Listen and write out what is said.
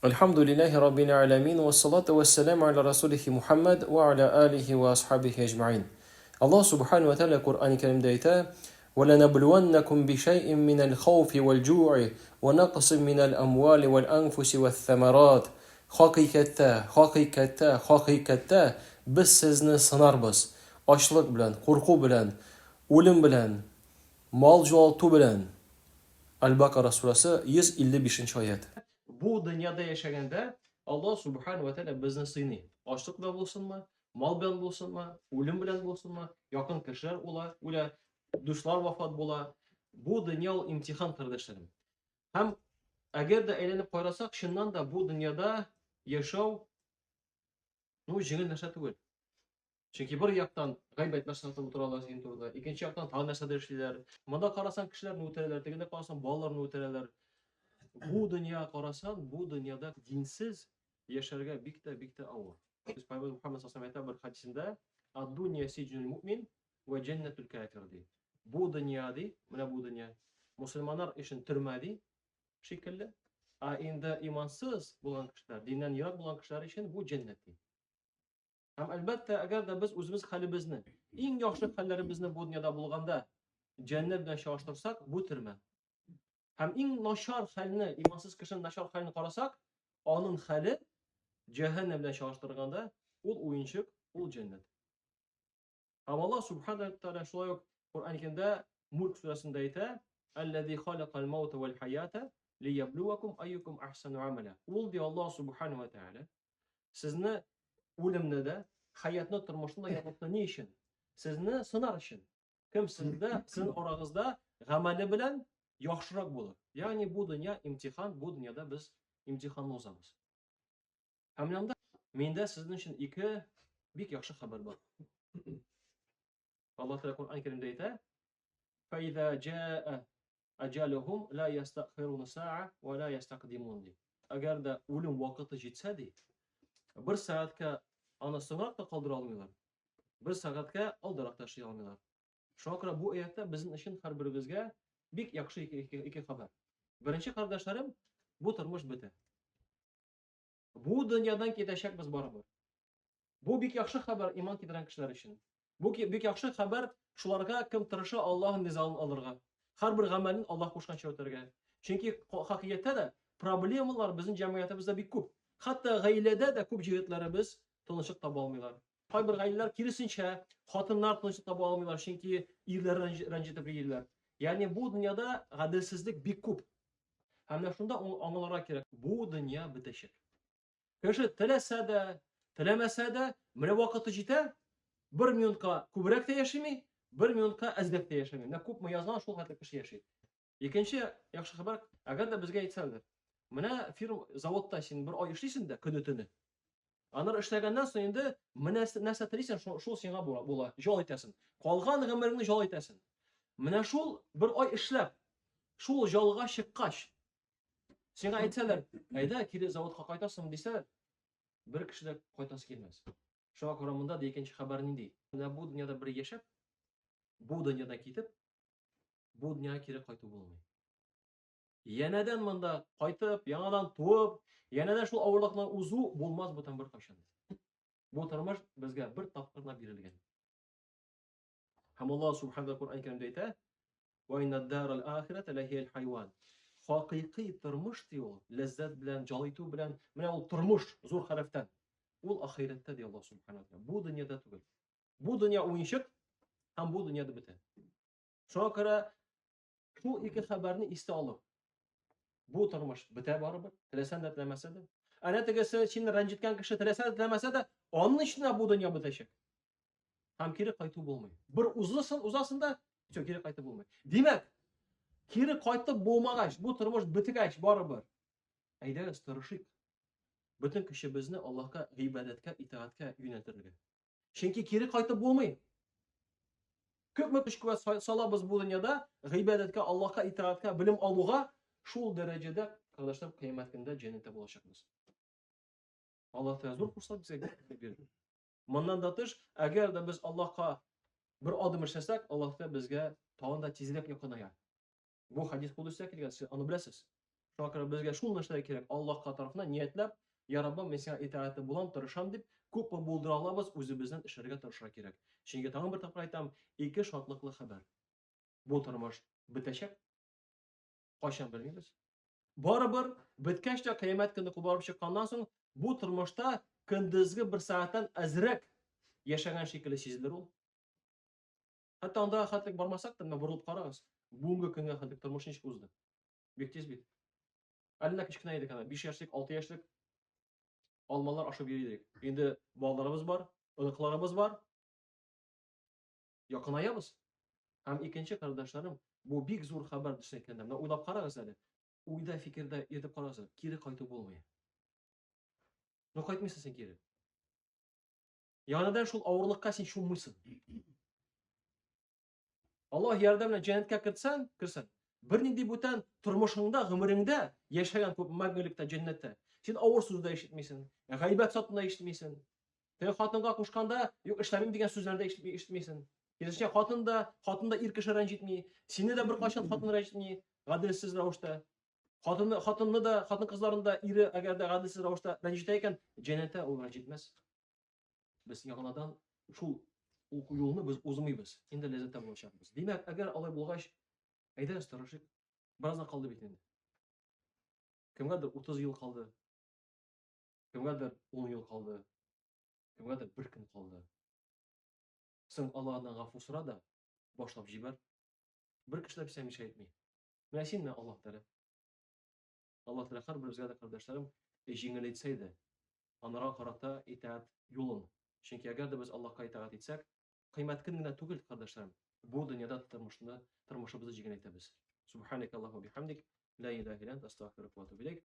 Әлхәмдүлилләһи раббил галәмин вассалату вассәламу аля расулихи Мухаммад ва аля алихи ва асхабихи әҗмәгыйн. Аллаһ субхану ва тәгалә Коръән Кәримдә әйтә: "Ва ланабluwannakum бишәйин минәл хауфи вал җуи ва нақсин минәл амвали вал анфуси вәс-самарат." Хакыйкатьтә, хакыйкатьтә, хакыйкатьтә без сезне сынарбыз. Ачлык белән, курку белән, үлем белән, мал югалту белән. Аль-Бакара сүрәсе 155 нче аять. Бу дөньяда яшәгәндә Аллаһ субхана ва тәгалә безне сыйный. Ачлык белән булсынмы, мал белән булсынмы, үлем белән булсынмы, якын кешеләр ула, үлә, дуслар вафат була. Бу дөнья ул имтихан, кардәшләрем. Һәм әгәр дә әйләнеп карасак, чыннан да бу дөньяда яшәү ну, җиңел нәрсә түгел. Чөнки бер яктан гайбәтләр сатып утыралар синең турыда, икенче яктан тагын нәрсәдер эшлиләр. Монда карасаң кешеләрне үтерәләр, тегендә карасаң балаларны үтерәләр. Бу дөнья карасаң, бу дөньяда динсез яшәргә бик тә бик тә авыр. Без Пәйгамбер Мухаммад саллаллаху әйтә бер хәдисендә, "Ад-дунья сиджнул муъмин ва җәннәтул кафир" ди. Бу дөнья ди, менә бу дөнья мусульманнар өчен төрмә ди, шикелле. Ә инде имансыз булган кешеләр, диннән ерак булган кешеләр өчен бу җәннәт ди. Һәм әлбәттә, әгәр дә без үзебез хәлебезне, иң яхшы хәлләребезне бу дөньяда булганда җәннәт белән чагыштырсак, бу төрмә. Һәм иң начар хәлне, имансыз кешенең начар хәлен карасак, аның хәле җәһәннәм белән чагыштырганда, ул уенчык, ул җәннәт. Һәм Аллаһ субхана тәгалә шулай ук Коръән Кәримдә Мульк сүрәсендә әйтә, Аллази халакал маута вал хаята лияблуакум айюкум ахсану амала. Ул ди Аллаһ субхана ва тәгалә сезне үлемне дә, хаятны, тормышны да яратты ни өчен? Сезне сынар өчен. Кем сездә, сезнең арагызда гамәле белән яхшырак булыр. Ягъни бу дөнья имтихан, бу дөньяда без имтиханны узабыз. Һәм менә монда миндә сезнең өчен ике бик яхшы хәбәр бар. Аллаһ Тәгалә Коръән Кәримдә әйтә: "Фәиза җаа аҗалухум ла ястахируна саа ва ла ястакдимун" ди. Әгәр дә үлем вакыты җитсә ди, бер сәгатькә аны соңрак та калдыра алмыйлар, бер сәгатькә алдарак та эшли алмыйлар. Шуңа күрә бу аятта безнең өчен һәрберебезгә бик яхшы ике, ике, ике хәбәр. Беренче, кардәшләрем, бу тормыш бетә. Бу дөньядан китәчәкбез барыбер. Бу бик яхшы хәбәр иман китергән кешеләр өчен. Бу бик яхшы хәбәр шуларга, кем тырыша Аллаһның ризалыгын алырга. Һәрбер гамәлен Аллаһ кушканча үтәргә. Чөнки хакыйкатьтә дә проблемалар безнең җәмгыятебездә бик күп. Хәтта гаиләдә дә күп җегетләребез тынычлык таба алмыйлар. Кайбер гаиләләр киресенчә, хатыннар тынычлык таба алмыйлар, чөнки ирләр рәнҗетеп йөриләр. Ягъни бу дөньяда гаделсезлек бик күп. Һәм менә шунда аңларга кирәк, бу дөнья бетәчәк. Кеше теләсә дә, теләмәсә дә, менә вакыты җитә, бер минутка күбрәк тә яшими, бер минутка әзрәк тә яшәми. Менә күпме язган, шул хәтле кеше яши. Икенче яхшы хәбәр, әгәр дә безгә әйтсәләр, менә фирма, заводта син бер ай эшлисең дә, көне-төне. Аннары эшләгәннән соң инде менә нәрсә телисең, шул, шул сиңа була, була. Җал итәсең. Калган гомереңне җал итәсең. Менә шул бер ай эшләп, шул җалга чыккач, Сиңа әйтсәләр, әйдә, кире заводка кайтасың дисә, бер кеше дә кайтасы килмәс. Шуңа күрә монда да икенче хәбәр нинди? Менә бу дөньяда бер яшәп, бу дөньядан китеп, бу дөньяга кире кайту булмый. Янәдән монда кайтып, яңадан туып, янәдән шул авырлыкны узу булмас бүтән беркайчан. Бу тормыш безгә бер тапкыр гына бирелгән. Һәм Аллаһ субхана Коръән Кәримдә әйтә: "Ва инна дарал ахирата лахияль хайван." Хакыйкый тормыш ди ул, ләззәт белән, җал итү белән, менә ул тормыш зур хәрефтән. Ул ахирәттә ди Аллаһ субхана тәгалә. Бу дөньяда түгел. Бу дөнья уенчык һәм бу дөньяда бетә. Шуңа күрә шул ике хәбәрне истә алып, бу тормыш бетә барыбер, теләсәң дә теләмәсә дә. Әнә тегесе сине рәнҗеткән кеше теләсә дә теләмәсә дә, аның өчен дә бу дөнья бетәчәк. Һәм кире кайту булмый. Бер узасың, узасың да, все, кире кайтып булмый. Димәк, кире кайтып булмагач, бу тормыш бетегәч барыбер. Әйдәгез, тырышыйк. Бөтен көчебезне Аллаһка гыйбадәткә, итагатькә юнәлтергә. Чөнки кире кайтып булмый. Күпме көч куәт салабыз бу дөньяда гыйбадәткә, Аллаһка итагатькә, белем алуга, шул дәрәҗәдә, кардәшләр, кыямәт көнендә җәннәттә булачакбыз. Аллаһ Тәгалә зур форсат безгә бирде. Моннан да тыш, әгәр дә без Аллаһка бер адым эшләсәк, Аллаһ Тәгалә безгә тагын да тизрәк якыная. Бу хадис кудуста килгән, сез аны беләсез. Шуңа күрә безгә шул нәрсә кирәк. Аллаһка тарафыннан ниятләп, Я Раббым, мин сиңа итагатьле булам, тырышам дип, күпме булдыра алабыз, үзебездән эшләргә тырышырга кирәк. Чөнки тагын бер тапкыр әйтәм, ике шатлыклы хәбәр. Бу тормыш бетәчәк. Кайчан белмибез. Барыбер беткәч тә кыямәт көне кубарып чыкканнан соң бу тормышта көндезге бер сәгатьтән әзрәк яшәгән шикелле сизелер ул. Хәтта анда хәтлек бармасак та, менә борылып карагыз, бүгенге көнгә хәтлек тормыш ничек узды? Бик тиз бит. Әле дә кечкенә идек ана, 5 яшьлек, 6 яшьлек алмалар ашап йөри идек. Инде балаларыбыз бар, оныкларыбыз бар. Якынаябыз. Һәм икенче кардәшләрем, бу бик зур хәбәр дөресен әйткәндә. Менә уйлап карагыз әле. Уйда, фикердә йөртеп карагыз әле. Кире кайту булмый. Ну кайтмыйсың син кире. Яңадан шул авырлыкка син чуммыйсың. Аллаһ ярдәм белән җәннәткә кертсәң, керсәң, бернинди бүтән тормышыңда, гомереңдә яшәгән күп мәңгелектә җәннәттә. Син авыр сүз дә ишетмисең, гайбәт сатуны да ишетмисең. Теге хатынга кушканда, юк, эшләмим дигән сүзләрне дә ишетмисең. Киресенчә, хатын да, хатын да ир кеше рәнҗетми, сине дә беркайчан хатын рәнҗетми, гаделсез рәвештә. Хатынны, хатынны да, хатын-кызларын да ире әгәр дә гаделсез рәвештә рәнҗетә икән, җәннәттә ул рәнҗетмәс. Без яңадан шул юлны без узмыйбыз. Инде ләззәттә булачакбыз. Димәк, әгәр алай булгач, әйдәгез тырышыйк. Бераздан калды бит инде. Кемгәдер 30 ел калды. Кемгәдер 10 ел калды. Кемгәдер бер көн калды. Соң Аллаһдан гафу сора да, башлап җибәр. Бер кеше дә писәм әйтми. Менә син менә Аллаһ Тәгалә. Аллаһ Тәгалә һәрберебезгә дә, кардәшләрем, җиңеләйтсә иде. Анарга карата итаать юлын. Чөнки әгәр дә без Аллаһка итаать итсәк, кыйммәт көн генә түгел, кардәшләрем, бу дөньяда тормышны, тормышыбызны җиңеләйтәбез. Субханaka Аллаһу бихамдик, ла илаһа илля анта, астагфирука ва атубу илейк.